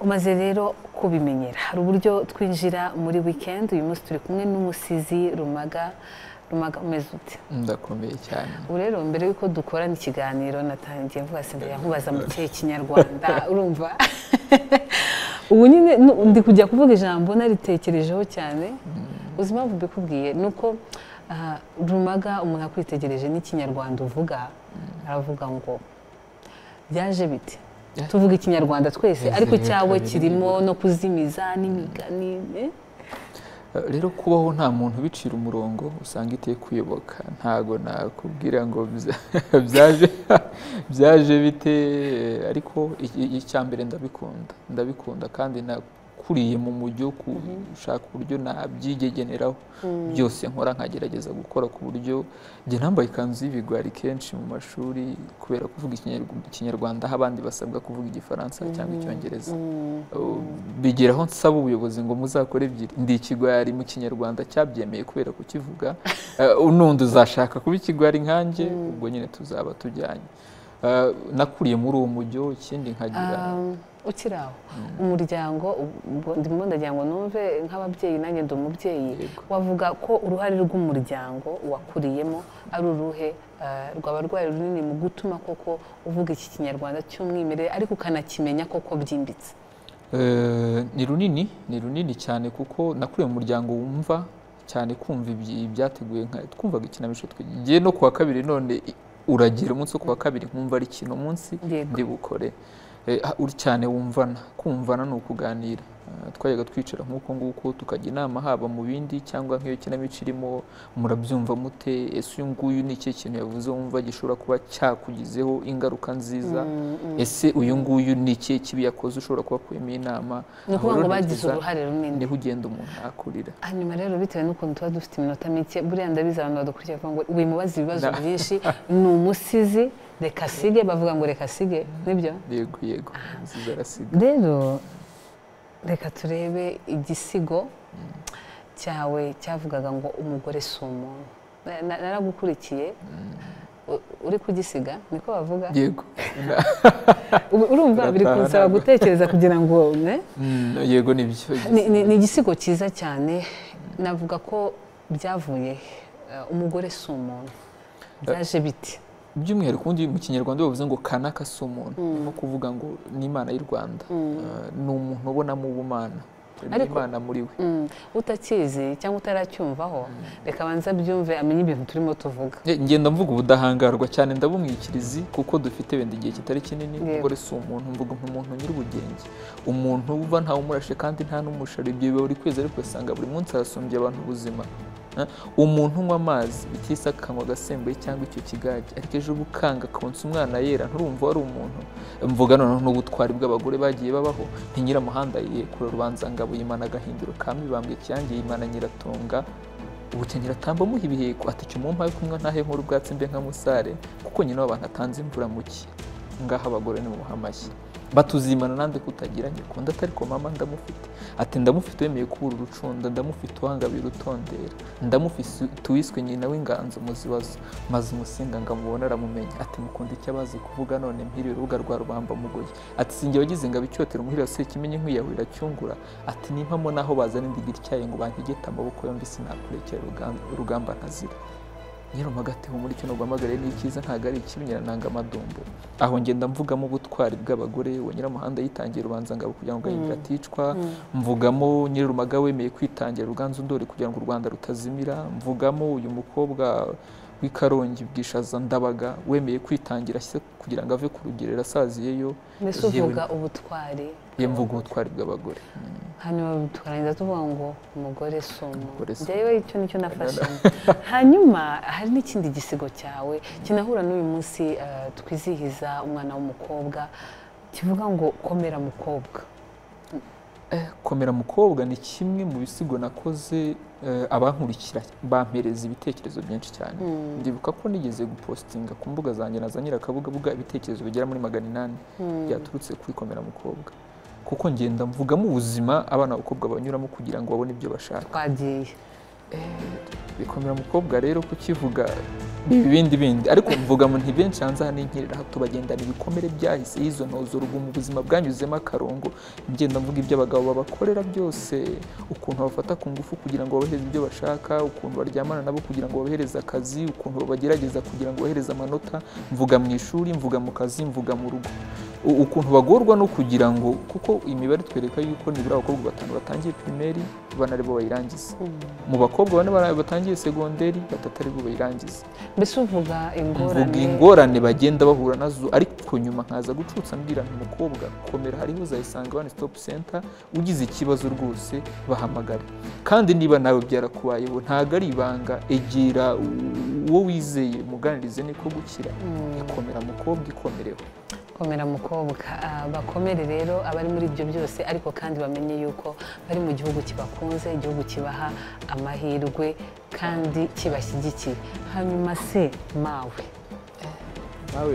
Umaze rero kubimenyera, hari uburyo twinjira muri weekend. Uyu munsi turi kumwe n'umusizi Rumaga. Rumaga, umeze ute? Ndakomeye cyane. Ubu rero mbere y'uko dukorana ikiganiro natangiye mvuga senderi nkubaza mu kihe Kinyarwanda, urumva ubu nyine ndi kujya kuvuga ijambo naritekerejeho cyane. Uzi impamvu mbikubwiye? Ni uko Rumaga umuntu akwitegereje n'Ikinyarwanda uvuga aravuga ngo byaje bite? Tuvuga Ikinyarwanda twese, ariko cyawe kirimo no kuzimiza n'imigani. Rero kubaho nta muntu ubicira umurongo, usanga iteye kuyoboka. Ntago nakubwira ngo byaje bite, ariko icya mbere ndabikunda kandi nakuriye mu mujyi wo gushaka uburyo nabyigegeneraho byose nkora, nkagerageza gukora ku buryo njye nambaye ikanzu y'ibigwari kenshi mu mashuri kubera kuvuga Ikinyarwanda, aho abandi basabwa kuvuga Igifaransa cyangwa Icyongereza. Bigeraho nsaba ubuyobozi ngo muzakore ebyiri, ndi ikigwari mu Kinyarwanda cyabyemeye kubera kukivuga, n'undi uzashaka kuba ikigwari nkanjye, ubwo nyine tuzaba tujyanye. Nakuriye muri uwo mujyo, ikindi nkagira ukiri aho umuryango, ndimo ndagira ngo numve nk'ababyeyi, nanjye ndi umubyeyi, wavuga ko uruhare rw'umuryango wakuriyemo ari uruhe? Rwaba rwari runini mu gutuma koko uvuga iki Kinyarwanda cy'umwimerere ariko ukanakimenya koko byimbitse? Ni runini, ni runini cyane, kuko nakuriye mu muryango wumva cyane, kumva ibyateguye, twumvaga ikinamico twigiye no kuwa kabiri, none uragira umunsi wo kuwa kabiri nkumva ari kino munsi ndi bukore cyane. Wumvana, kumvana ni ukuganira. Twajyaga twicara nk'uko nguko tukajya inama, haba mu bindi cyangwa nk'iyo kinamico irimo, murabyumva mute? Ese uyu nguyu ni ikihe kintu yavuze wumva gishobora kuba cyakugizeho ingaruka nziza? Ese uyu nguyu ni ikihe kibi yakoze ushobora kuba akuyemo inama? Ni ukuvuga ngo bagize uruhare runini, niho ugenda umuntu akurira. Hanyuma rero bitewe n'ukuntu tuba dufite iminota mike, buriya ndabizi abantu badukurikira bavuga ngo wimubaze ibibazo byinshi, ni umusizi reka sige, bavuga ngo reka sige, nibyo? Yego yego, umusizi arasiga. Rero reka turebe igisigo cyawe cyavugaga ngo umugore si umuntu. Naragukurikiye uri kugisiga, niko bavuga? Yego. Urumva biri kunsaba gutekereza kugira ngo yego nibyo. Ni igisigo cyiza cyane, navuga ko byavuye umugore si umuntu byaje biti? By'umwihariko ubundi mu Kinyarwanda bavuze ngo kanaka si umuntu, ni kuvuga ngo ni Imana y'u Rwanda, ni umuntu ubonamo ubumana, Imana muri we. Utakizi cyangwa utaracyumvaho reka abanza byumve, amenye ibintu turimo tuvuga. Ngenda mvuga ubudahangarwa cyane, ndabumwikirizi kuko dufite wenda igihe kitari kinini. Umugore si umuntu, mvuga nk'umuntu nyir'ubugenge, umuntu uva ntawe umurashe kandi nta n'umushari, ibyo biba buri kwezi, ariko ugasanga buri munsi arasumbye abantu ubuzima. Umuntu unywa amazi bitisa akanywa agasembuye cyangwa icyo kigage, ariko ejo bukanga konsa umwana yera, nturumva wari umuntu. Mvuga noneho n'ubutwari bw'abagore bagiye babaho, ntinyiramuhanda yekura rubanza ngabo yimana agahinduro ka mibambwe cyangiye yimana nyiratunga ubuke nyiratamba muha ibiheko, ati cyo mumpa yo kunywa ntahe nkuru ubwatsi mbe nka musare, kuko nyina w'abantu atanze imvura muki. Ngaha abagore ni muha amashyi batuzimana nande kutagira nyikunda, atari ko mama ndamufite, ati ndamufite wemeye kubura urucunda, ndamufite uwangabiye urutondera, ndamufite tuwiswe nyina w'inganzo muzibazo, maze umusinga ngamubona aramumenya, ati mukunda icyo abazi kuvuga none mpiriwe urubuga rwa rubamba mugoyi, ati sinjye wagize ngabo icyotero umuhira Sekimenyi nkwiyahurira cyungura, ati nimpamo naho bazana indiga ityaye ngo bankegete amaboko yombi sinakurekera urugamba ntazira. Nyirumaga ati humura icyo naguhamagariye ni icyiza ntabwo ari ikibi, nyirananga amadumbo. Aho ngenda mvugamo ubutwari bw'abagore, uwo nyiramuhanda yitangiye rubanza ngabo kugira ngo Gahindiro aticwa, mvugamo Nyirarumaga wemeye kwitangira Ruganzu Ndoli kugira ngo u Rwanda rutazimira, mvugamo uyu mukobwa w'i Karongi Bwishaza Ndabaga wemeye kwitangira kugira ngo ave ku rugerero asaziyeyo. Mbese uvuga ubutwari? Mvuga ubutwari bw'abagore. Hanyuma tukarangiza tuvuga ngo umugore si umuntu. Njyewe icyo nicyo nafashe. Hanyuma hari n'ikindi gisigo cyawe kinahura n'uyu munsi twizihiza umwana w'umukobwa, kivuga ngo komera mukobwa. Komera mukobwa ni kimwe mu bisigo nakoze, abankurikira bampereza ibitekerezo byinshi cyane. Ndibuka ko nigeze gupostinga ku mbuga zanjye na za nyirakabugabuga ibitekerezo bigera muri 800 byaturutse kuri komera mukobwa, kuko ngenda mvugamo ubuzima abana b'abakobwa banyuramo kugira ngo babone ibyo bashaka. Twagiye Bikomera mukobwa rero kukivuga ibindi bindi, ariko mvuga mu ntibenshi hanze aha n'inkirira hato bagendana ibikomere byahise izo ntozo rugu mu buzima bwanyuzemo akarongo. Ngenda mvuga ibyo abagabo babakorera byose, ukuntu babafata ku ngufu kugira ngo babahereze ibyo bashaka, ukuntu baryamana nabo kugira ngo babahereze akazi, ukuntu babagerageza kugira ngo babahereze amanota. Mvuga mu ishuri, mvuga mu kazi, mvuga mu rugo, ukuntu bagorwa no kugira ngo, kuko imibare twereka yuko nibura abakobwa 5 batangiye primaire 4 aribo bayirangiza, mu bakobwa 4 batangiye segonderi 3 aribo bayirangiza. Mbese uvuga ingorane bagenda bahura nazo, ariko nyuma nkaza gucutsa mbwira umukobwa komera, hariho uzayisanga One Stop Center, ugize ikibazo rwose bahamagare. Kandi niba nawe byarakubayeho ntago ari ibanga, egera uwo wizeye muganirize niko gukira. Ikomera mukobwa, ikomereho. Komera mukobwa. Bakomere rero abari muri ibyo byose, ariko kandi bamenye yuko bari mu gihugu kibakunze, igihugu kibaha amahirwe kandi kibashyigikiye. Hanyuma se mawe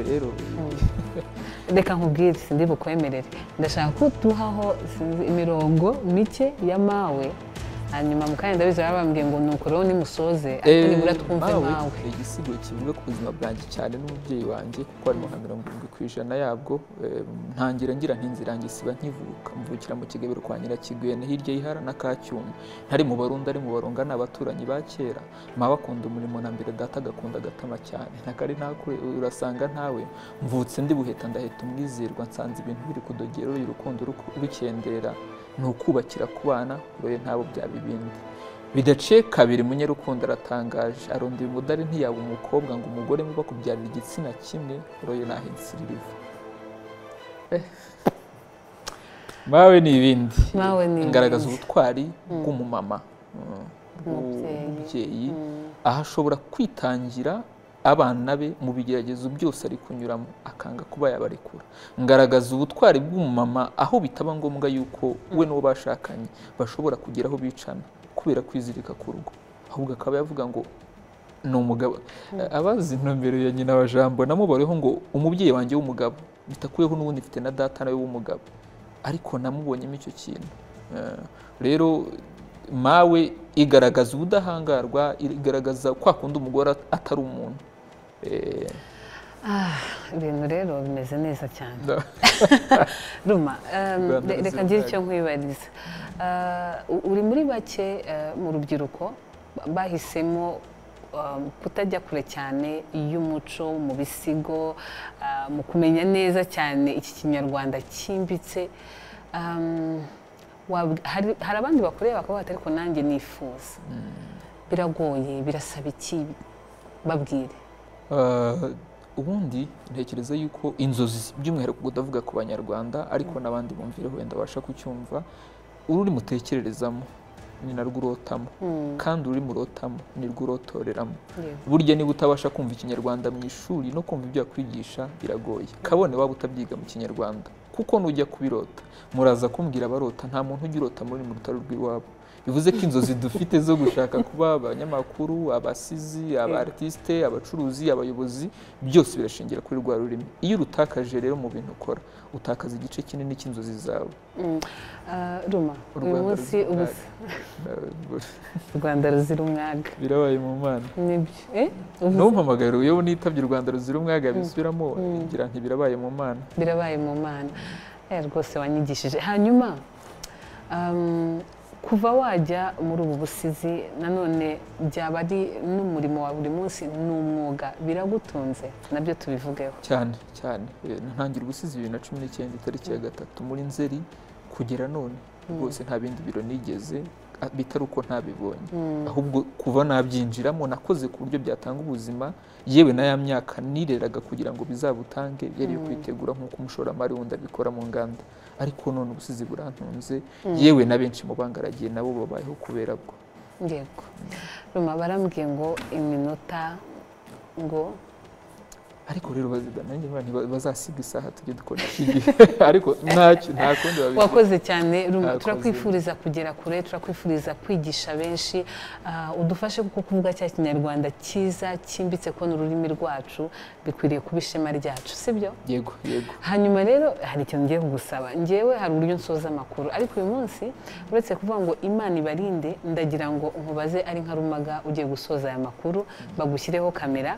rero reka nkubwire, sindi bukwemerere, ndashaka ko duhaho imirongo mike ya mawe, hanyuma mukanya ndabizi barabambwiye ngo nuko rero nimusoze, ariko nibura twumve mawe. Igisigo kivuga ku buzima bwanjye cyane n'umubyeyi wanjye, kuko harimo nka 70% yabwo. Ntangira ngira ntinzirange siba nkivuka, mvukira mu Kigabiro kwa Nyirakigwene hirya y'Ihara na Kacyuma, ntari mu Barundi ari mu Baronga n'abaturanyi ba kera. Mawe akunda umurimo na mbere, data agakunda agatama cyane, ntakari ntakure urasanga ntawe. Mvutse ndi buheta ndaheta umwizerwa, nsanze ibintu biri kudogera urukundo rukendera, ni ukubakira ku bana uroye ntabo byaba ibindi. Bidaciye kabiri Munyarukundo aratangaje, aronda umudari ntiyaba umukobwa ngo umugore muba kubyarira igitsina kimwe, uroye nahinsirira ivu. Mawe ni ibindi. Ngaragaza ubutwari bw'umumama, umubyeyi, aho ashobora kwitangira abana be mu bigeragezo byose ari kunyuramo akanga kuba yabarekura. Ngaragaza ubutwari bw'umumama aho bitaba ngombwa yuko we n'uwo bashakanye bashobora kugera aho bicana kubera kwizirika ku rugo, ahubwo akaba yavuga ngo ni umugabo. Abazi intumbero ya nyina wa Jambo namubareho ngo umubyeyi wanjye w'umugabo bitakuyeho n'ubundi mfite na data nawe w'umugabo, ariko namubonyemo icyo kintu. Rero mawe igaragaza ubudahangarwa, igaragaza kwa kundi umugore atari umuntu. Ibintu rero bimeze neza cyane. Ruma, reka ngire icyo nkwibariza. Uri muri bake mu rubyiruko bahisemo kutajya kure cyane y'umuco, mu bisigo, mu kumenya neza cyane iki Kinyarwanda cyimbitse. Hari abandi bakureba bakavuga bati ariko nanjye nifuza. Biragoye, birasaba iki? Babwire. Ubundi ntekereza yuko inzozi by'umwihariko ndavuga ku Banyarwanda, ariko n'abandi bumvire wenda basha kucyumva, ururi mutekererezamo ni narwo urotamo, kandi uri murotamo ni rwo urotoreramo. Burya niba utabasha kumva Ikinyarwanda mu ishuri no kumva ibyo yakwigisha biragoye, kabone waba utabyiga mu Kinyarwanda, kuko nujya kubirota muraza kumbwira abarota, nta muntu ujya urota muri mu rutaro rw'iwabo. Bivuze ko inzozi dufite zo gushaka kuba abanyamakuru, abasizi, abartiste, abacuruzi, abayobozi, byose birashingira kuri rwa rurimi. Iyo urutakaje rero mu bintu ukora, utakaza igice kinini cy'inzozi zawe. Ruma, uyu munsi u Rwanda ruzira umwaga. Birabaye mu Mana. Nibyo. Ntumpamagare iyo nitabye u Rwanda ruzira umwaga bisubiramo, ngira nti birabaye mu Mana. Birabaye mu Mana. Rwose wanyigishije. Hanyuma kuva wajya muri ubu busizi nanone byaba ari n'umurimo wa buri munsi, ni umwuga, biragutunze, nabyo tubivugeho. Cyane cyane. Ntangira ubusizi 2019 itariki ya 3 muri Nzeri kugera none rwose nta bindi biro nigeze bitari uko ntabibonye, ahubwo kuva nabyinjiramo nakoze ku buryo byatanga ubuzima, yewe na ya myaka nireraga kugira ngo bizabutange yari yo kwitegura nk'uko umushoramari wundi abikora mu nganda. Ariko none ubusizi burantunze, yewe na benshi mu bangaragiye nabo babayeho kubera bwo. Yego. Ruma, barambwiye ngo iminota ngo Ariko rero bazasiga isaha tujye dukoresha igihe, ariko ntacyo nta kundi babigira. Wakoze cyane Ruma, turakwifuriza kugera kure, turakwifuriza kwigisha benshi, udufashe kuko kuvuga cya Kinyarwanda cyiza cyimbitse ko n'ururimi rwacu bikwiriye kuba ishema ryacu, sibyo? Yego yego. Hanyuma rero hari ikintu ngiye kugusaba, ngewe hari uburyo nsoza amakuru, ariko uyu munsi uretse kuvuga ngo Imana ibarinde, ndagira ngo nkubaze ari nka Rumaga ugiye gusoza aya makuru, bagushyireho kamera.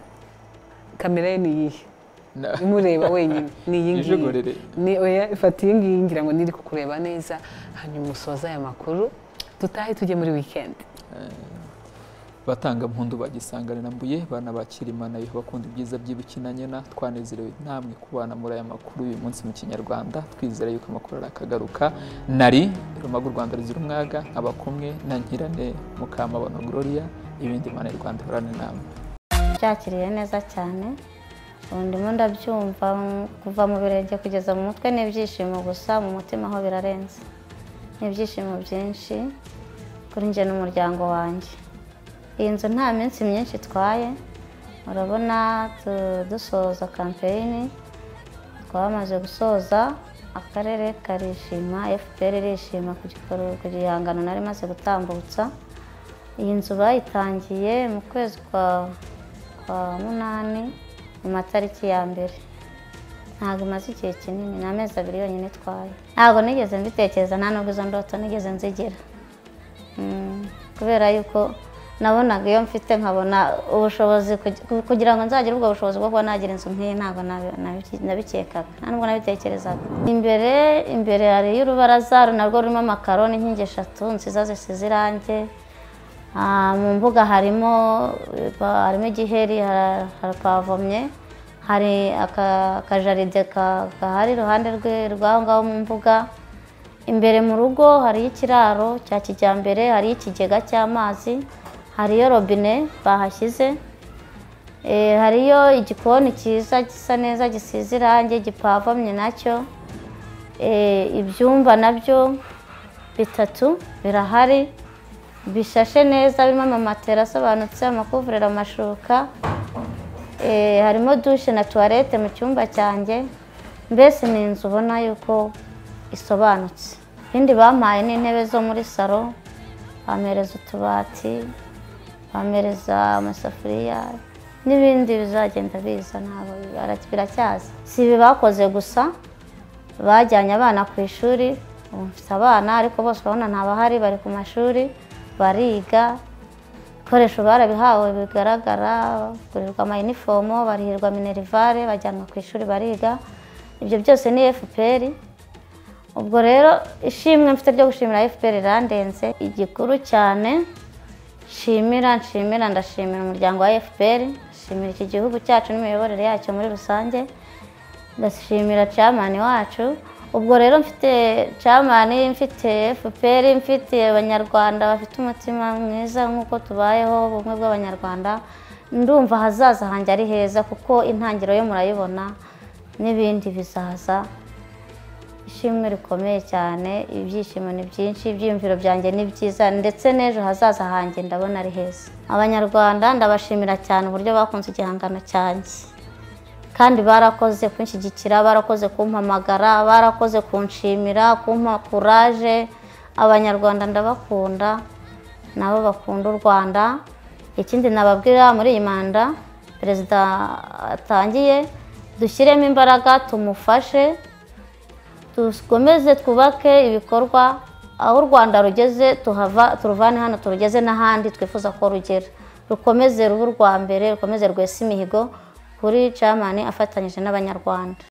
Kamera ye ni iyihe? Imureba wenyine ni iyi ngiyi. Ni oya, ifata iyi ngiyi ngira ngo niri kukureba neza, hanyuma usoza aya makuru dutahe tujye muri weekend. Batanga mpundu bagisangana na Mbuye bana bakira Imana yo bakunda ibyiza by'ibikinanyana, twanezerewe namwe kubana muri aya makuru uyu munsi mu Kinyarwanda, twizera yuko amakuru arakagaruka. Nari Rumaga, u Rwanda ruzira umwaga, abakumwe na Nkirane Mukamabano Gloria, ibindi Imana y'u Rwanda ihorane namwe. Byakiriye neza cyane, ubu ndimo ndabyumva kuva mu birenge kugeza mu mutwe n'ibyishimo gusa, mu mutima ho birarenze, n'ibyishimo byinshi kuri njye n'umuryango wanjye. Iyi nzu nta minsi myinshi itwaye, urabona dusoza kampeyini, twamaze gusoza, akarere karishima, FPR irishima ku gihangano nari maze gutambutsa. Iyi nzu bayitangiye mu kwezi kwa 8 mu matariki ya mbere, ntabwo imaze igihe kinini, ni amezi 2 yonyine itwaye. Ntabwo nigeze mbitekereza, nta nubwo izo ndoto nigeze nzigira, kubera yuko nabonaga iyo mfite nkabona ubushobozi kugira ngo nzagire ubwo bushobozi bwo kuba nagira inzu nk'iyi, ntabwo nabikekaga, nta nubwo nabitekerezaga. Imbere hariyo urubaraza narwo rurimo amakaro n'inkingi 3 nziza zisize irangi. Mu mbuga harimo igiheri, harapavomye, hari akajaride gahari iruhande rw'aho ngaho mu mbuga. Imbere mu rugo hariyo ikiraro cya kijyambere, hariyo ikigega cy'amazi, hariyo robine bahashyize, hariyo igikoni cyiza gisa neza gisize irangi gipavomye nacyo, ibyumba nabyo 3 birahari bishashe neza, birimo amamatera asobanutse, amakuvureri, amashuka, harimo dushe na tuwarete mu cyumba cyanjye. Mbese ni inzu ubona yuko isobanutse. Ibindi bampaye n'intebe zo muri salo, bampereza utubati, bampereza amasafuriya n'ibindi bizagenda biza, ntabwo biracyaza. Si ibi bakoze gusa, bajyanye abana ku ishuri, mfite abana ariko bose urabona ntabahari, bari ku mashuri bariga, ibikoresho barabihawe bigaragara, bagurirwa amayinifomo, barihirwa minerivare, bajyanwa ku ishuri bariga. Ibyo byose ni FPR. Ubwo rero ishimwe mfite ryo gushimira FPR rirandenze. Igikuru cyane nshimira ndashimira umuryango wa FPR, nshimira iki gihugu cyacu n'imiyoborere yacyo muri rusange, ndashimira chairman wacu. Ubwo rero mfite chairman, mfite FPR, mfite abanyarwanda bafite umutima mwiza nk'uko tubayeho ubumwe bw'abanyarwanda, ndumva ahazaza hanjye ari heza, kuko intangiriro yo murayibona n'ibindi bizaza. Ishimwe rikomeye cyane, ibyishimo ni byinshi, ibyiyumviro byanjye ni byiza, ndetse n'ejo hazaza hanjye ndabona ari heza. Abanyarwanda ndabashimira cyane uburyo bakunze igihangano cyanjye, kandi barakoze kunshyigikira, barakoze kumpamagara, barakoze kunshimira, kumpa kuraje. Abanyarwanda ndabakunda, nabo bakunda u Rwanda. Ikindi nababwira muri iyi manda perezida atangiye, dushyiremo imbaraga, tumufashe, dukomeze twubake ibikorwa, aho u Rwanda rugeze tuhava, turuvane hano turugeze n'ahandi twifuza ko rugera, rukomeze rube urwa mbere, rukomeze rwese imihigo kuri chairman afatanyije n'abanyarwanda.